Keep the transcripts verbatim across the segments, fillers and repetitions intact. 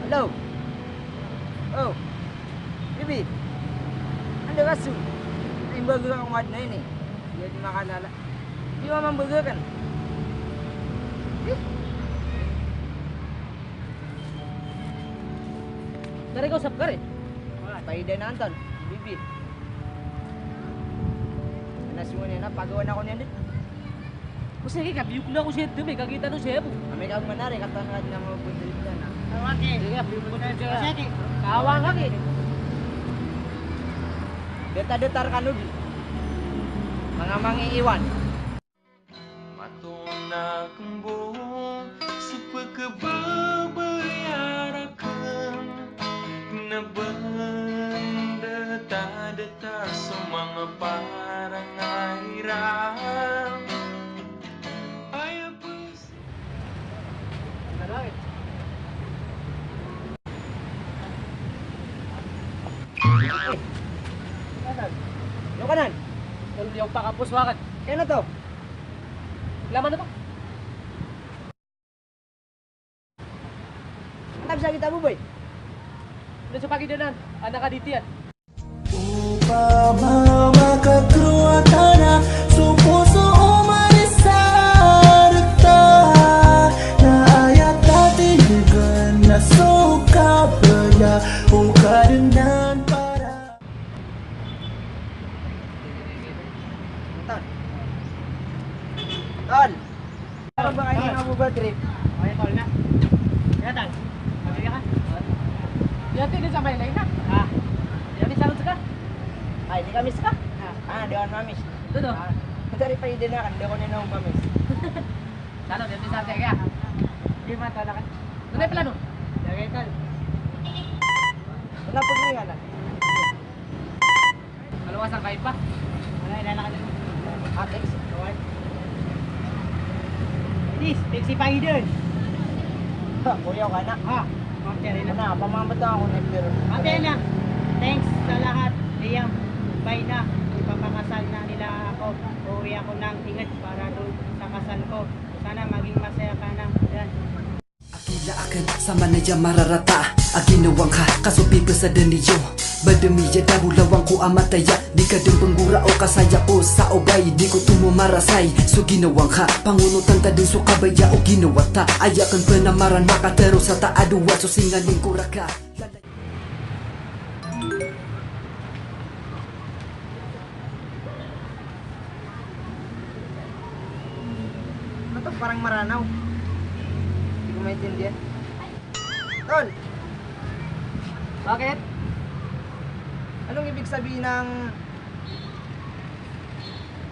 Hello. Oh. Bibi. Anda ka so? Ay, mbaga ka ko madn a ini. Di di makalala. Di mambaga kan. Ih. Dari ka osap ka ri? Paida na anton, Bibi. Ana so niyan na pagawan ako niyan di. Ko sii ka biyok na ko sii, di ba, kagitan o sii bo. Amay ka manari, katawan ka na mabuntil ka na. Awaki. Sige, biyok na siya. Sige. Awaki. Deta-deta rkano di. Manga mangiiwan. Matoon akn bo so pkhababaya rakn, kna ba ndata-data so manga parangay iran. Aya pos- Ano ka nan? Tol, di ako pakapos wakat. Kaya na to? Laman na to. Anap sa kita, Buboy. Ano sa pagidanan? Anak ka ditiyan. Opama makatharo a tana so poso o marisa rkta, na aya tatindgan na so kabaya o Kadnan para. Tol. Tol. Ano ba kayo na Abu Bakri? Ay, tol na. Kaya, tol. Pamilya ka? Yati, di sa may line na. Ah. Yati, sarot ka? Ay, di kami ska? Ah. Ah, di ako mamis. Ito, no? Ah. Dari pa ide na kan, di ako na mamis. Salo, yati sa kaya. Di man, tol, kan? Ano yung plano? Lagay, tol. Wala po rin, anak. Kalawasan kayo pa? Wala, ilalakad na. Ah, thanks. Please, thanks si Pangidon. Ha, kuya ka na. Ha, Ma'am Cherry na. Ano, pamamata ako na pero. Ate na. Thanks sa lahat, Liam. Bye na. Ipapakasal na nila ako. Uuwi ako ng Inged para doon sa kasal ko. Sana maging masaya ka na. Yan. Akila akn sa manaya mararata a ginawa ngka, ka so pipsadan iyo. Ba da miyada bo lawan ko a mataya, di ka dn pnggorao ka saya ko sa obay, di ko tomo marasay so ginawa ngka. Pangonotan ta dn so kabaya o ginawa ta, aya akn pn a maran makatharo sa ta a dowa so singanin ko raka. Ano to? Parang Maranao. Hindi ko maintindihan. Tol! Bakit? Anong ibig sabihin ng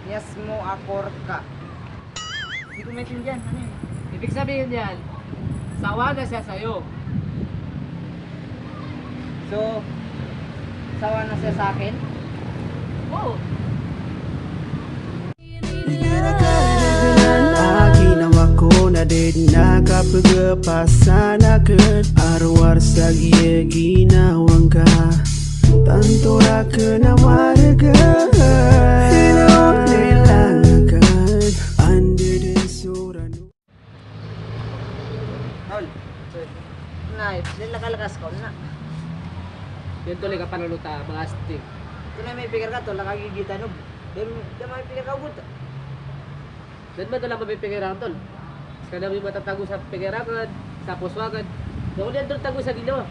miyas mo a korka? Hindi ko maintindihan. Ano yun? Ibig sabihin niyan, sawa na siya sa'yo. So, sawa na siya sa akin? Oo. Di ka na kadagnan a ginawa ko na di dn a kapgpasan akn a rowar sa giya ginawa ngka. Tanto rakn a warga. Ino nilang akn. Anda dn so rano. Tol. Nay, lalakalkas ko na. Yun tuloy ka panalo ta, mga astig. Ito na may pikir ka, tol, nakagigita, no? Dami, dami may pikir ka, ugot. Dami ba, tol, ang mapipikir ang, tol? Kada may matatago sa pikir agad, sa puso agad. Yung ulit, tol, tago sa ginawa.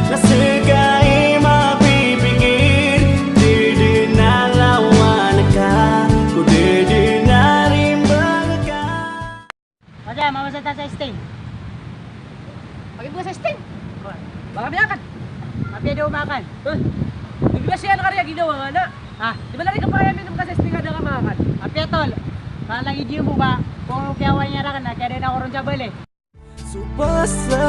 Na seka i mapipikir, di dn a lawan ka, ko di dn a rimbang ka. Wala, mamasa ta sa Sting. Pagi bo sa Sting? Baka miyakan. Apiya daw makan. Huh? Di ba siya nakarya ginawa nga na? Ha? Di ba lagi ka pa kaya minum ka sa Sting, kada ka makan? Apiya, tol. Kala lagi di mo ba? Kung kiyawa niya rakan, na kaya din ako ron sa bali. So pasa